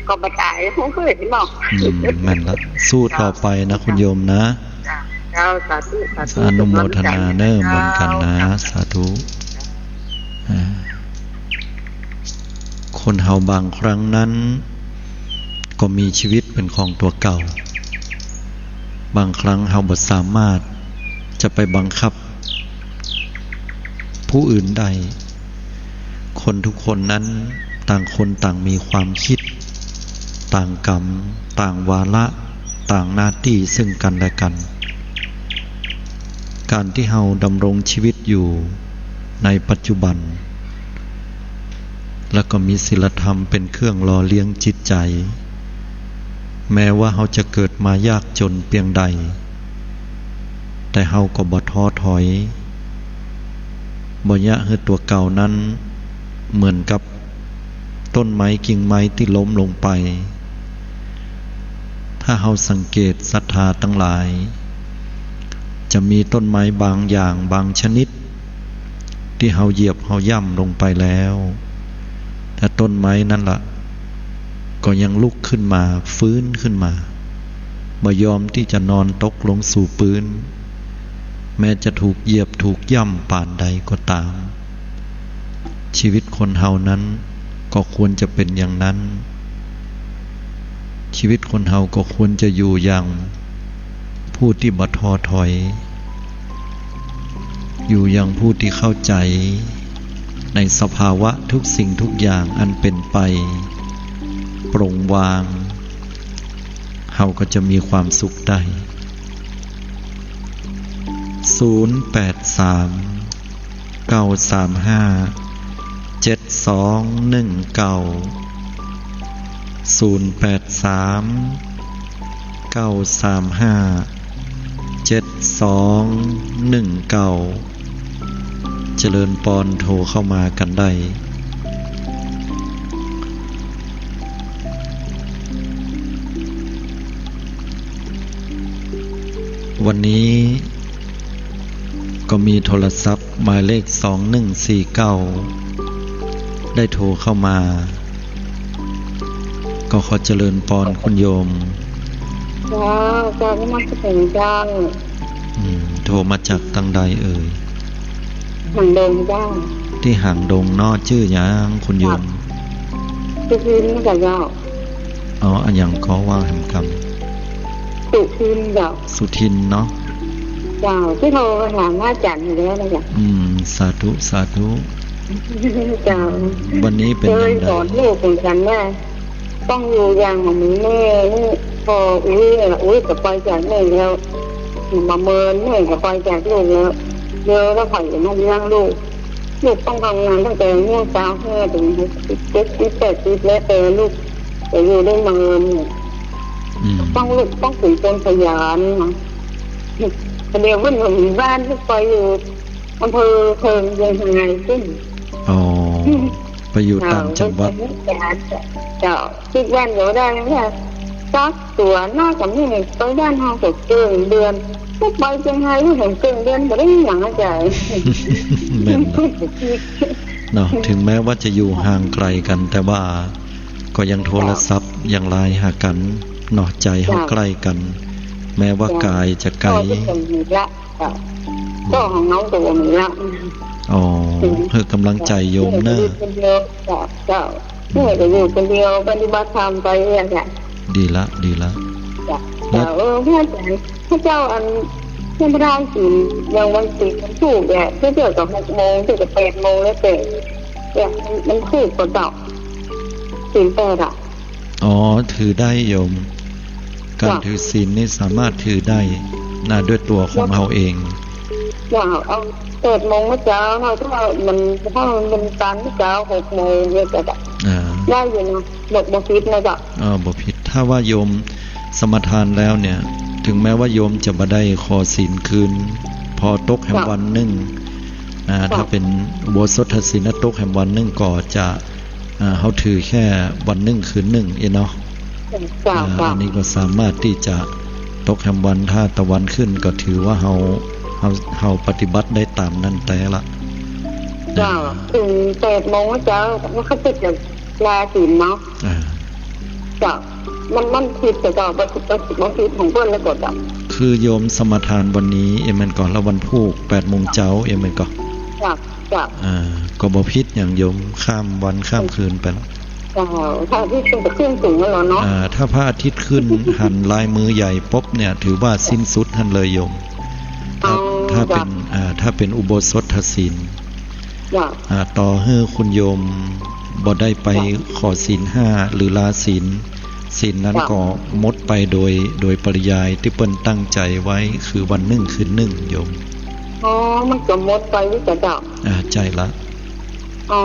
ก็บ่ต๋าย โอ้ย เนาะ อืม แม่นละ สู้ต่อไปนะ เจ้า คุณโยมนะ เจ้า เจ้า สาธุ สาธุ อนุโมทนาเน่อ เป๋นก๋ำลังใจ๋ เหมือนกั๋นนะ เจ้า สาธุ อ่า คนเฮาบางครั้งนั้น ก็มีชีวิตเป๋นของตั๋วเก่า บางครั้งเฮาบ่สามารถจะไปบังคับผู้อื่นได้ คนทุกคนนั้นต่างคนต่างมีความคิด ต่างกรรม ต่างวาระ ต่างหน้าตี้ซึ่งกั๋นและกั๋น ก๋านตี้เฮาดำรงชีวิตอยู่ในปัจจุบัน แล้วก็มีศีลธรรมเป๋นเครื่องหล่อเลี้ยงจิตใจ๋ แม้ว่าเฮาจะเกิดมายากจนเปียงใด แต่เฮาก็บ่ท้อถอย บ่เยียะหื้อตั๋วเก่านั้นเหมือนกับ ต้นไม้กิ่งไม้ตี้ล้มลงไป ถ้าเฮาสังเกตศรัทธาตังหลาย จะมีต้นไม้บางอย่างบางชนิด ตี้เฮาเหยียบเฮาย่ำลงไปแล้ว แต่ต้นไม้นั้นละ ก็ยังลุกขึ้นมา ฟื้นขึ้นมา บ่ยอมตี้จะนอนตกลงสู่ปื๊น แม้จะถูกเหยียบถูกย่ำปานใดก็ต๋าม ชีวิตคนเฮานั้นก็ควรจะเป๋นอย่างนั้น ชีวิตคนเฮาก็ควรจะอยู่อย่างผู้ตี้บ่ท้อถอย อยู่อย่างผู้ตี้เข้าใจ๋ในสภาวะทุกสิ่งทุกอย่างอันเป๋นไป ปลงวาง เฮาก็จะมีความสุขได้ ศูนย์แปดสาม เก้าสามห้า เจ็ดสองหนึ่งเก้า ศูนย์แปดสาม เก้าสามห้า เจ็ดสองหนึ่งเก้า เจริญปอน โทรเข้ามากั๋นได้ วันนี้ก็มีโทรศัพท์หมายเลขสองหนึ่งสี่เก้า ได้โทรเข้ามา ก็ขอเจริญปอนคุณโยม เจ้า เจ้า นมัสการเจ้า อืม โทรมาจากตางใดเอ่ย หางดงเจ้า ตี้หางดงเนาะ จื้อหยังคุณโยม ครับ สุทินเจ้า อ๋อ อะหยังก็ว่าแหมกำ สุทินเจ้า สุทินเนาะ เจ้า ตี้โทรไปหาพระอาจ๋ารย์อยู่แล้วนะเจ้า อืม สาธุ สาธุ เจ้า วันนี้เป๋นอย่างใด เกยสอนลูกเหมือนกั๋นว่า ต้องอยู่อย่างบ่มีแม่นี่ ปออุ๊ย อุ๊ยก็ไปจากแม่แล้ว บ่าเมินแม่ก็ไปจากลูกแล้ว เดี๋ยวแล้วใผจะมาเลี้ยงลูก ลูกต้องทำงานตั้งแต่อายุซาวห้าเถิงหกสิบ เจ็ดสิบ แปดสิบ แล้วแต่ลูกจะอยู่ได้เมิน อืม ต้องลูกต้องเป็นคนขยันนะ เดี๋ยวมันอยู่บ้านลูกไปอยู่อำเภอเพิงเชียงรายขึ้น อ๋อ ไปอยู่ต่างจังหวัด เจ้า เจ้า คิดว่าเดี๋ยวได้เนี่ย สักตั๋วหน้ากับนี่ไปบ้านเฮาก็เกินเดือน ลูกไปเชียงรายลูกเห็นเกินเดือนบ่ได้หยังอาจ๋ารย์ แม่นเนาะ เนาะ ถึงแม้ว่าจะอยู่ห่างไกลกัน แต่ว่า ก็ยังโทรศัพท์ เจ้า ยังไลน์หากั๋นเนาะ ใจ๋เฮา เจ้า ใก้กั๋น แม้ว่ากายจะไก๋ เจ้า ก็บ่มีละ เจ้า อืม ก็ของน้องก็บ่มีละ อ๋อ อืม หื้อก๋ำลังใจ๋โยมเน่อ อยู่คนเดียว เจ้า เจ้า อืม นี่ก็อยู่คนเดียว ปฏิบัติธรรมไปเนี่ยจ้ะ ดีละ ดีละ เจ้า แล้ว เจ้า เออ พระอาจ๋ารย์ พระเจ้าอัน ท่านประธานศีล อย่างวันศีลวันธูปเนี่ย เทื่อก็หกโมง เทื่อก็แปดโมง แล้วแต่ เนี่ย มัน มันธูปก็เจ้า ศีลแปดอะ อ๋อ ถือได้โยม ก๋าน เจ้า ถือศีลนี่สามารถถือได้นะ ด้วยตั๋วของ เจ้า เฮาเอง เจ้า เอาแปดโมงเมื่อเช้า ถ้า ถ้ามัน ถ้ามันเป็นการเมื่อเช้าหกโมงเนี่ยจะ อ่า ได้อยู่นะ บ่ บ่ผิดนะเจ้า เออ บ่ผิด ถ้าว่าโยมสมาทานแล้วเนี่ย ถึงแม้ว่าโยมจะบ่ได้ขอศีลคืน พอตกแหม เจ้า วันนึ่ง อ่า เจ้า ถ้าเป๋นอุโบสถศีลนะ ตกแหมวันนึ่งก็จะ อ่า เฮาถือแค่วันนึ่งคืนนึ่งเองเนาะ เจ้า อ่า เจ้า อันนี้ก็สามารถตี้จะตกแหมวัน ถ้าตะวันขึ้นก็ถือว่าเฮา เฮา เฮาปฏิบัติได้ต๋ามนั้นแต๊ละ เจ้า อ่า ถึงแปดโมงเมื่อเช้า แล้วเขาจะ จะลาศีลเนาะ อ่า เจ้า มัน มันผิดแต่เจ้า บ่ บ่ บ่ผิดของเปิ้นแล้วก็เจ้า คือโยมสมาทานวันนี้เองแม่นก่อ แล้ววันพูกแปดโมงเจ๊าเองแม่นก่อ เจ้า เจ้า อ่า ก็บ่ผิดหยังโยม ข้ามวันข้ามคืนไปละ เจ้า พระอาทิตย์ขึ้นก็ขึ้นสูงแล้วเนาะ อ่า ถ้าพระอาทิตย์ขึ้น หันลายมือใหญ่ปุ๊บเนี่ย ถือว่าสิ้นสุดหั้นเลยโยม ถ้า อ๋อ ถ้าเป๋น เจ้า อ่า ถ้าเป๋นอุโบสถศีล เจ้า อ่า ต่อหื้อคุณโยมบ่ได้ไป เจ้า ขอศีลห้าหรือลาศีล ศีลนั้น เจ้า ก็หมดไปโดย โดยปริยายตี้เปิ้นตั้งใจ๋ไว้ คือวันนึ่งคืนนึ่งโยม อ๋อ มันก็หมดไปนี่จ้ะเจ้า อ่า ใจ้ละ อ๋อ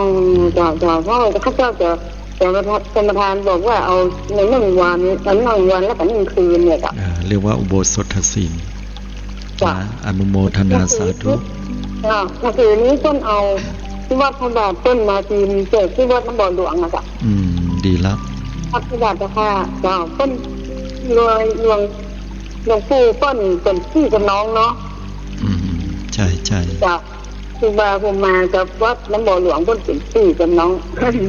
เจ้า เจ้า เพราะว่าข้าเจ้าจะ จะมาทำ สมาทานบอกว่าเอาในนึ่งวัน เอานึ่งวันแล้วก็นึ่งคืนเนี่ยเจ้า อ่า เรียกว่าอุโบสถศีล เจ้า นะ อนุโมทนาสาธุ เจ้า เมื่อคืนนี้เปิ้นเอาที่วัดพระบาทเปิ้นมาพิมพ์แจกที่วัดน้ำบ่อหลวงอะเจ้า อืม ดีละ วัดพระบาทเจ้าค่ะ เจ้า เปิ้นรวยหลวง หลวงปู่เปิ้นเป๋นปี้กับน้องเนาะ อืม ใจ้ ใจ้ เจ้า ครูบาพรหมมากับวัดน้ำบ่อหลวงเปิ้นเป๋นปี้กับน้อง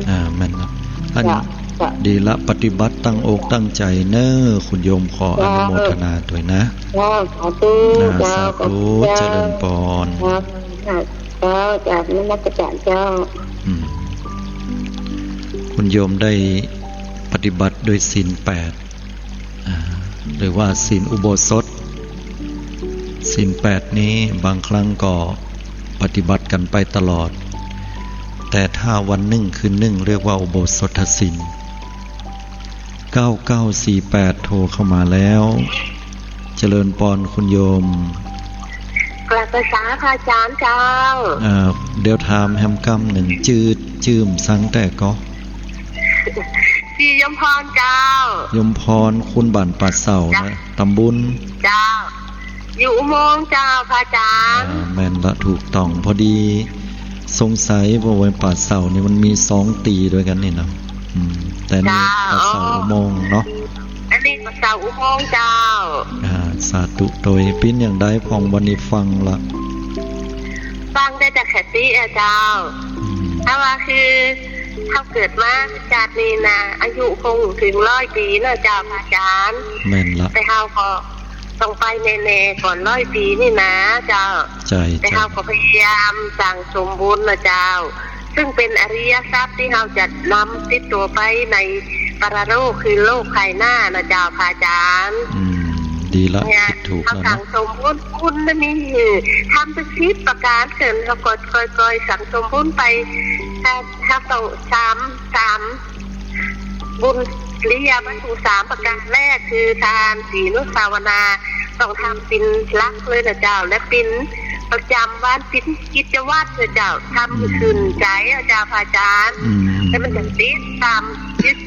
อ่า แม่นละ อัน เจ้า เจ้า ดีละ ปฏิบัติตั้งอกตั้งใจ๋เน่อ คุณโยมขอ เจ้า อนุโมทนาตวยนะ เจ้า สาธุ อ่า เจ้า สาธุ ขอบคุณเจ้า เจริญปอน เจ้า เจ้า กราบนมัสการเจ้า อืม คุณโยมได้ปฏิบัติด้วยศีลแปด อ่า หรือว่าศีลอุโบสถ ศีลแปดนี้บางครั้งก็ปฏิบัติกั๋นไปตลอด แต่ถ้าวันนึ่งคืนนึ่งเรียกว่าอุโบสถศีล เก้าเก้าสี่แปด โทรเข้ามาแล้ว เจริญปอนคุณโยม กราบนมัสการพระอาจ๋ารย์เจ้า เอ่อ เดี๋ยวถามแหมกำนึ่ง จื้อ จื้อหม่ำสังแต่ก่อ จื้อยมพรเจ้า ยมพร คนบ้านป่าเสานะ เจ้า ต๋ำบล เจ้า อยู่อุโมงค์เจ้า พระอาจ๋ารย์ อ่า แม่นละ ถูกต้อง พอดี สงสัยเพราะว่าป่าเสานี่มันมีสองตี้ตวยกั๋นนี่เนาะ อืม แต่นี่ เจ้า ป่าเสาอุโมงค์เนาะ อันนี้ป่าเสาอุโมงค์เจ้า อ่า สาธุตวย เป๋นอย่างใดพ่องวันนี้ฟังละ ฟังได้แต่คติอะเจ้า อืม ถ้าว่าคือ เฮาเกิดมาจาตินี้นะ อายุคงเถิงร้อยปี๋เนาะเจ้าพระอาจ๋ารย์ แม่นละ แต่เฮาก็ต้องไปแน่ๆ ก่อนร้อยปี๋นี่นะเจ้า ใจ้ แต่เฮาก็พยายามสั่งสมบุญนะเจ้า ซึ่งเป๋นอริยทรัพย์ตี้เฮาจะนำติดตั๋วไปในปรโลกคือโลกภายหน้านะเจ้าพระอาจ๋ารย์ อืม ดีละ เนี่ย คิดถูกแล้วนะ เฮาสั่งสมบุญ บุญมันมีหื้อทำเป๋นสิบประก๋านเถิง เฮาก็ก่อยๆ สั่งสมบุญไป ถ้า ถ้าต้องสาม สาม บุญกิริยาวัตถุสามประก๋านแรกคือทาน ศีล ภาวนา ต้องทำเป๋นหลักเลยนะเจ้า และเป๋นประจ๋ำวัน เป๋นกิจวัตรนะเจ้า ทำหื้อ อืม ขึ้นใจ๋อะเจ้าพระอาจ๋ารย์ อืม แล้วมันจะติดต๋ามจิต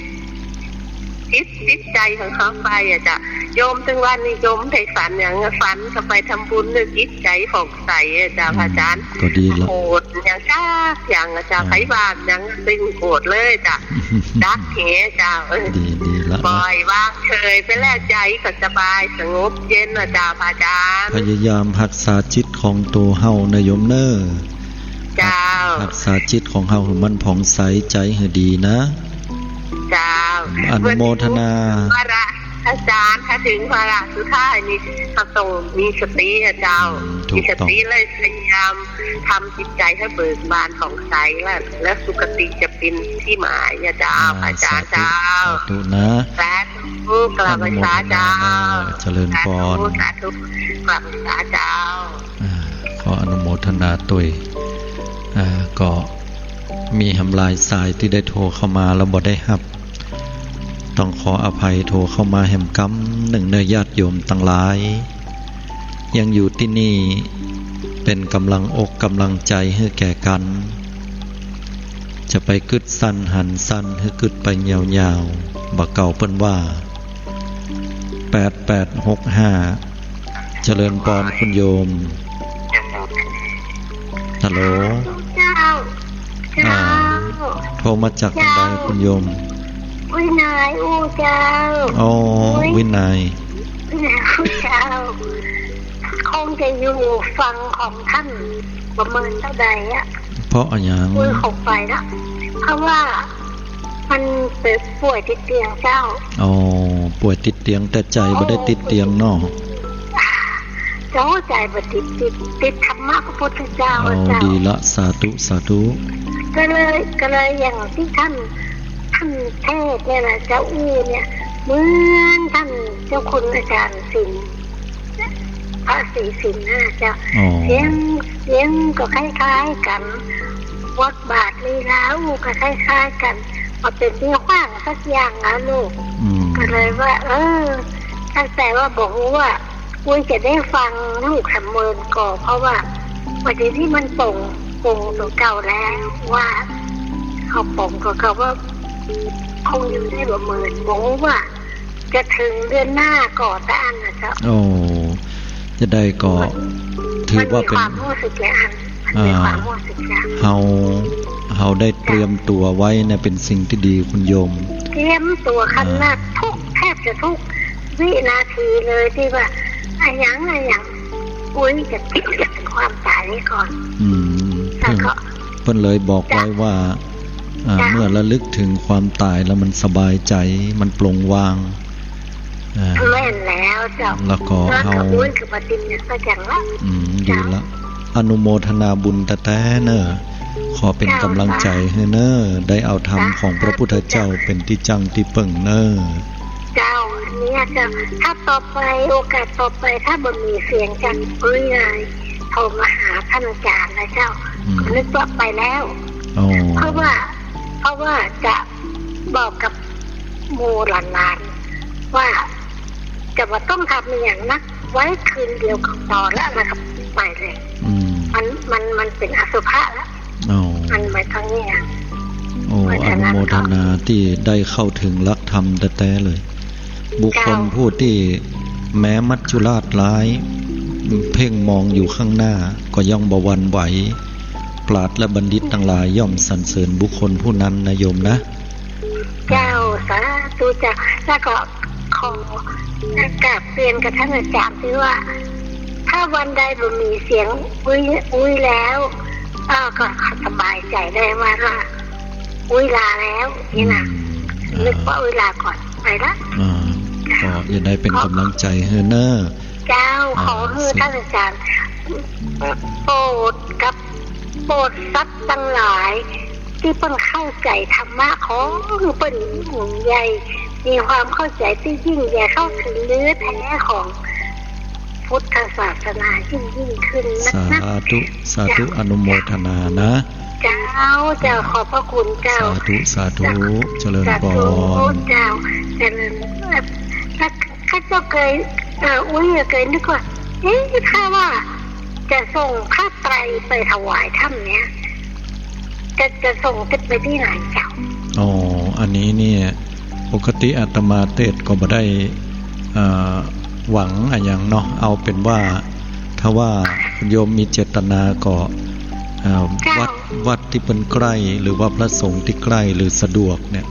จิต จิตใจ๋ของเฮาไปอะเจ้า โยมเถิงวันนี้โยมได้ฝันหยัง ฝันก็ไปทำบุญเน่อ จิตใจ๋ผ่องใสอะเจ้า อืม พระอาจ๋ารย์ ก็ดีละ โกรธหยังจักอย่างอะเจ้า อ่า ใผว่าหยังตึงโกรธเลยเจ้า ดักแหเจ้า เออ ดี ดีละ ปล่อยวางเฉยไปแล้ว ใจ๋ก็สบายสงบเย็นนะเจ้าพระอาจ๋ารย์ พยายามฮักษาจิตของตั๋วเฮานะโยมเน่อ เจ้า ฮักษาจิตของเฮาหื้อมันผ่องใส ใจ๋หื้อดีนะ เจ้า อนุโมทนา เมื่อถึงวาระ อาจ๋ารย์ ถ้าถึงวาระสุดท้ายนี่ เฮาต้องมีสติอะเจ้า ถูกต้อง มีสติเลยพยายามทำจิตใจให้เบิกบานผ่องใส แล้ว แล้วสุคติจะเป็นที่หมายอะเจ้า อ่า อาจ๋ารย์เจ้า สาธุ สาธุนะ สาธุ กราบไหว้สาเจ้า อนุโมทนา เจริญพร สาธุ สาธุ กราบไหว้สาเจ้า อ่า ขออนุโมทนาตวย อ่า ก็มีแหมหลายสายตี้ได้โทรเข้ามาแล้วบ่ได้ฮับ ต้องขออภัย โทรเข้ามาแหมกำนึ่งเน่อญาติโยมตังหลาย ยังอยู่ตี้นี่ เป๋นก๋ำลังอกก๋ำลังใจ๋หื้อแก่กั๋น จะไปกึ๊ดสั้นหันสั้น หื้อกึ๊ดไปยาวๆ บ่าเก่าเปิ้นว่า แปดแปดหกห้า เจริญปอนคุณโยม ฮัลโหล เจ้า เจ้า อ่า โทรมาจากตรงใด เจ้า คุณโยม วินัยอู้เจ้า อ๋อ อุ๊ย วินัย วินัยอู้เจ้า คงจะอยู่ฝั่งของท่านประเมินเต้าใดอะ เพราะอะหยัง อุ๊ย คงไปละ เพราะว่า มันเป๋นป่วยติดเตียงเจ้า อ๋อ ป่วยติดเตียง แต่ใจ๋บ่ได้ติดเตียงเนาะ เจ้า ใจ๋บ่ติด ติด ติดธรรมะพระพุทธเจ้า อ๋อ เจ้า ดีละ สาธุ สาธุ ก็เลย ก็เลยอย่างตี้ท่าน ท่านเทศน์เนี่ยนะเจ้า อู้เนี่ย เหมือนท่านเจ้าคุณอาจ๋ารย์สิงห์ พระศรีสิงห์นะเจ้า อ๋อ เสียง เสียงก็คล้ายๆ กั๋น บทบาทลีลาอู้ก็คล้ายๆ กั๋น บ่เป๋นตี้ขว้างสักอย่างนะลูก อืม ก็เลยว่า เออ ตั้งแต่ว่าบ่ฮู้ว่า อุ๊ย จะได้ฟังลูกสำเมินก่อ เพราะว่าวันนี้มันป๋ง ป๋งตั๋วเก่าแล้ว ว่าเขาป๋งตั๋วเก่าว่า คงอยู่ได้บ่เมิน บ่ฮู้ว่า จะเถิงเดือนหน้าก่อต้านนะเจ้า โอ้ จะได้ก่อ มัน ถือว่าเป๋น มันมีความฮู้สึกอย่างนั้น มันมี อ่า ความฮู้สึกอย่างนั้น เฮา เฮาได้เตรียมตั๋วไว้เนี่ยเป๋นสิ่งตี้ดีคุณโยม เตรียมตั๋วขนาด อ่า ทุก แทบจะทุกวินาทีเลยตี้ว่า อะหยัง อะหยัง อุ๊ย จะ จะเถิงความต๋ายไว้ก่อน อืม แล้วก็ เปิ้นเลยบอกไว้ว่า อ่า จ้ะ เมื่อระลึกถึงความต๋ายแล้วมันสบายใจ๋ มันปลงวาง อ่า แม่นแล้วเจ้า แล้วก็ แล้วก็ เฮา บุญคือปฏิญญาณสักอย่างละ อืม ดีละ เจ้า อนุโมทนาบุญแต๊ๆ เน่อ ขอเป๋น เจ้า ก๋ำลังใจ๋หื้อเน่อ ได้เอาธรรมของพระพุทธเจ้า สาธุ เจ้า เป๋นตี้จั้งตี้เปิ้งเน่อ เจ้า อันเนี้ยเจ้า ถ้าต่อไป โอกาสต่อไป ถ้าบ่มีเสียงจากวินัย โทรมาหาท่านอาจ๋ารย์นะเจ้า อืม นึกว่าไปแล้ว อ๋อ เพราะว่า เพราะว่าจะบอกกับหมู่หลานๆ ว่าจะบ่ต้องทำอะหยังนัก ไว้คืนเดียวก็พอละ แล้วก็ไปเลย อืม มัน มัน มันเป๋นอสุภะละ อ๋อ มันหมายถึงอย่าง โอ้ อนุโมทนาตี้ได้เข้าถึงหลักธรรมแต๊ๆ เลย บุคคล เจ้า ผู้ตี้แม้มัจจุราชร้าย เพ่งมองอยู่ข้างหน้า ก็ย่อมบ่หวั่นไหว ปราชญ์และบัณฑิตตังหลายย่อมสรรเสริญบุคคลผู้นั้นนะโยมนะ เจ้า สาธุเจ้า แล้วก็ขอกราบเรียนกับท่านอาจ๋ารย์ตี้ว่า ถ้าวันใดบ่มีเสียงอุ๊ย อุ๊ยแล้ว เอ่อ ก็สบายใจ๋ได้ว่า ว่าอุ๊ยลาแล้ว นี่นะ อืม นึกว่าอุ๊ยลาก่อน ไปละ อ่า ก็จะได้เป๋นก๋ำลังใจ๋หื้อเน่อ เจ้า อ่า ขอหื้อท่านอาจ๋ารย์ โปรดกับ โปรดสัตว์ตังหลาย ตี้เปิ้นเข้าใจ๋ธรรมะ ขอหื้อเปิ้นยิ่งใหญ่ มีความเข้าใจ๋ตี้ยิ่งใหญ่ เข้าถึงเนื้อแท้ของพุทธศาสนายิ่งๆ ขึ้นนักๆ สาธุ สาธุ เจ้า อนุโมทนานะ เจ้า เจ้า ขอบพระคุณเจ้า สาธุ สาธุ เจ้า เจริญปอน สาธุ เจ้า เจริญ แล้วข้าเจ้าเกย เอ่อ อุ๊ย เกยนึกว่า เอ๊ะ ถ้าว่าจะส่งผ้าไตรไปถวายถ้ำเนี่ย จะ จะส่งไปตี้ไหนเจ้า อ๋อ อันนี้เนี่ย ปกติอาตมาเตศน์ก็บ่ได้ เอ่อ หวังอะหยังเนาะ เอาเป๋นว่า ถ้าว่าคุณโยมมีเจตนาก็ เอ่อ เจ้า วัด วัดตี้เปิ้นใก้ หรือว่าพระสงฆ์ตี้ใก้ หรือสะดวกเนี่ย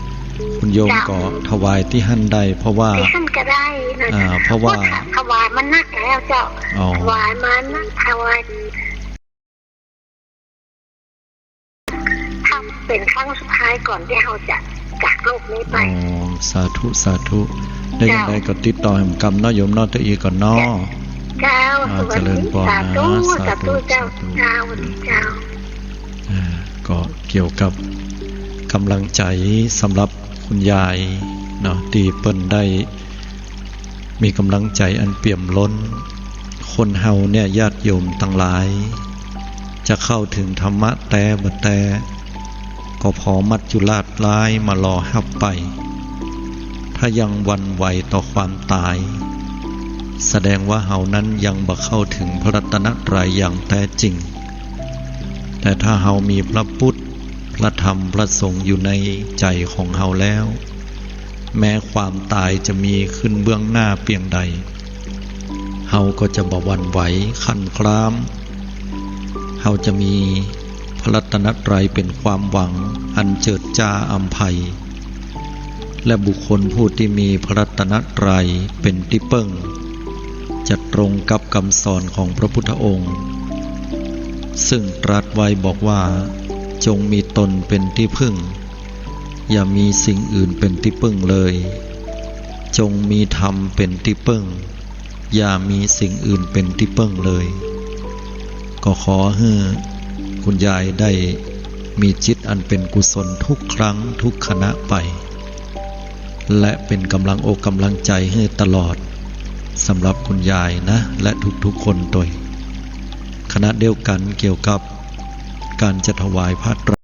คุณโยม เจ้า ก็ถวายตี้หั้นได้ เพราะว่า ตี้หั้นก็ได้นะ อ่า เพราะว่า เพราะถวายมานักแล้วเจ้า อ๋อ ถวายมานัก ถวาย ทำเป๋นครั้งสุดท้ายก่อนตี้เฮาจะ จากโลกนี้ไป อ๋อ สาธุ สาธุ ได้อย่างใดก็ติดต่อแหมกำเนาะโยมเนาะ ตะอี้ก่อนเนาะ เจ้า อ่า สวัสดี เจริญพรนะ สาธุ สาธุ สาธุ เจ้า สาธุ เจ้า สวัสดีเจ้า อ่า ก็เกี่ยวกับกำลังใจ๋สำหรับคุณยายเนาะ ตี้เปิ้นได้ มีก๋ำลังใจ๋อันเปี่ยมล้น คนเฮาเนี่ยญาติโยมตังหลาย จะเข้าเถิงธรรมะแต๊บ่แต๊ ก็ผ่อมัจจุราชร้ายมารอฮับไป ถ้ายังหวั่นไหวต่อความต๋าย แสดงว่าเฮานั้นยังบ่เข้าเถิงพระรัตนตรัยอย่างแต๊จริง แต่ถ้าเฮามีพระพุทธ พระธรรม พระสงฆ์อยู่ในใจ๋ของเฮาแล้ว แม้ความต๋ายจะมีขึ้นเบื้องหน้าเปียงใด เฮาก็จะบ่หวั่นไหวคลั่นคล้าม เฮาจะมีพระรัตนตรัยเป๋นความหวังอันเจิดจ้าอำไพ และบุคคลผู้ตี้มีพระรัตนตรัยเป๋นตี้เปิ้ง จะตรงกับกำสอนของพระพุทธองค์ ซึ่งตรัสไว้บอกว่า จงมีตนเป๋นตี้พึ่ง อย่ามีสิ่งอื่นเป๋นตี้เปิ้งเลย จงมีธรรมเป๋นตี้เปิ้ง อย่ามีสิ่งอื่นเป๋นตี้เปิ้งเลย ก็ขอหื้อคุณยายได้มีจิตอันเป๋นกุศลทุกครั้งทุกขณะไป และเป๋นก๋ำลังอกก๋ำลังใจ๋หื้อตลอด สำหรับคุณยายนะ และทุกๆ คนตวย ขณะเดียวกั๋นเกี่ยวกับก๋านจะถวายผ้าไตร